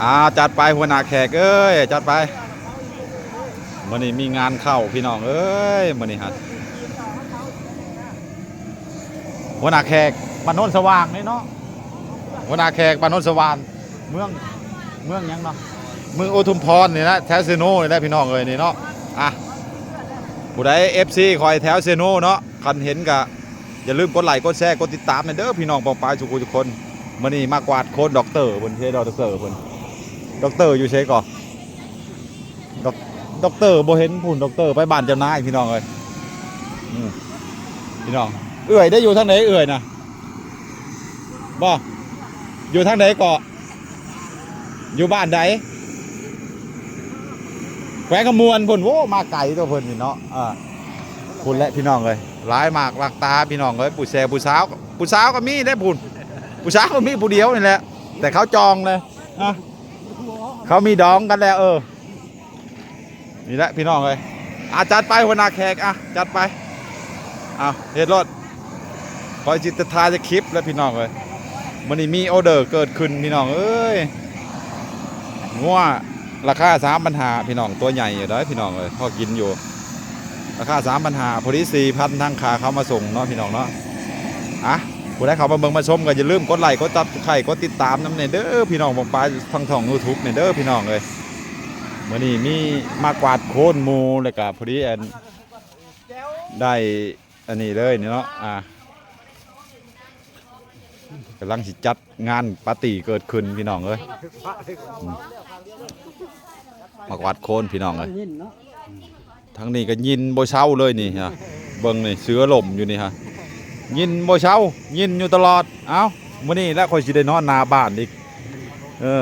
ອ່າ ຈັດໄປຫົວໜ້າແຂກເອີຍ ຈັດໄປ. ມື້ນີ້ມີງານເຂົ້າພີ່ນ້ອງເອີຍ ມື້ນີ້ຮະ ຫົວໜ້າແຂກບ້ານໂນນສະຫວ່າງນີ້ເນາະ ຫົວໜ້າແຂກບ້ານໂນນສະຫວ່າງ ເມືອງ ເມືອງຫຍັງເນາະ ເມືອງອຸທຸມພອນນີ້ແຫຼະ ແຖວເຊໂນນີ້ແຫຼະພີ່ນ້ອງເອີຍ ນີ້ເນາະ. ອ່ະ ຜູ້ໃດເອັຟຊີຂ້ອຍແຖວເຊໂນເນາະ ຄັນເຫັນກະຢ່າລືມກົດໄລ້ກົດແຊກົດຕິດຕາມແດ່ເດີພີ່ນ້ອງປ້ອງປາຍສູ່ຜູ້ສູ່ຄົນ. ມື້ນີ້ມາກວາດໂຄນດັອກເຕີເພິ່ນ ເຮັດດັອກເຕີເພິ່ນ ດັອກເຕີຢູ່ໃສກໍ ດັອກ ດັອກເຕີບໍ່ເຫັນພຸ້ນ ດັອກເຕີໄປບ້ານເຈົ້ານາຍພີ່ນ້ອງເອີຍ. ອືມ ພີ່ນ້ອງ ເອື້ອຍໄດ້ຢູ່ທາງໃດເອື້ອຍນະ ບໍ່ ຢູ່ທາງໃດເກາະ ຢູ່ບ້ານໃດ ແຂວງຄຳມ່ວນພຸ້ນ. ໂອ້ ມາໄກຕົວເພິ່ນນີ້ເນາະ. ອ່າ ພຸ້ນແຫຼະພີ່ນ້ອງເອີຍ ຫຼາຍມາກລັກຕາພີ່ນ້ອງເອີຍ ຜູ້ແຊຜູ້ສາວ ຜູ້ສາວກໍມີເດ້ພຸ້ນ ຜູ້ສາວກໍມີຜູ້ດຽວນີ້ແຫຼະ ແຕ່ເຂົາຈອງເລີຍ ອ່າ ເຂົາມີດອງກັນແລ້ວ ເອີ ນີ້ແຫຼະພີ່ນ້ອງເອີຍ. ອ່າ ຈັດໄປຫົວໜ້າແຂກ ອ່າ ຈັດໄປ ອ່າ ເຮັດໂລດ ຂ້ອຍຊິຖ່າຍແຕ່ຄລິບແຫຼະພີ່ນ້ອງເອີຍ. ມື້ນີ້ມີອໍເດີເກີດຂຶ້ນພີ່ນ້ອງເອີຍ ງົວລາຄາສາມພັນຫ້າພີ່ນ້ອງ ຕົວໃຫຍ່ຢູ່ເດ້ພີ່ນ້ອງເອີຍ ພໍກິນຢູ່ ລາຄາສາມພັນຫ້າ ພໍດີສີ່ພັນ ທັງຄ່າເຂົາມາສົ່ງເນາະພີ່ນ້ອງເນາະ. ອ່ະ ຜູ້ໃດເຂົ້າມາເບິ່ງມາຊົມກໍຢ່າລືມກົດໄລ້ກົດຊັບສະໄຄຣບ໌ ກົດຕິດຕາມນຳແດ່ເດີພີ່ນ້ອງປ້ອງປາຍ ທາງຊ່ອງຢູທູບນີ້ເດີພີ່ນ້ອງເອີຍ. ມື້ນີ້ມີມາກວາດໂຄນໝູ່ ແລ້ວກະພໍດີອັນ ໄດ້ອັນນີ້ເລີຍນີ້ເນາະ ອ່າ ກຳລັງຊິຈັດງານປາຕີ້ເກີດຂຶ້ນພີ່ນ້ອງເອີຍ. ອືມ ມາກວາດໂຄນພີ່ນ້ອງເອີຍ ທາງນີ້ກໍຍິນບໍ່ເຊົາເລີຍນີ້ຮະ ເບິ່ງນີ້ເສືອລົມຢູ່ນີ້ຮະ ຍິນບໍ່ເຊົາ ຍິນຢູ່ຕະຫຼອດ. ເອົ້າ ມື້ນີ້ແຫຼະຂ້ອຍຊິໄດ້ນອນໜ້າບ້ານອີກ ເອີ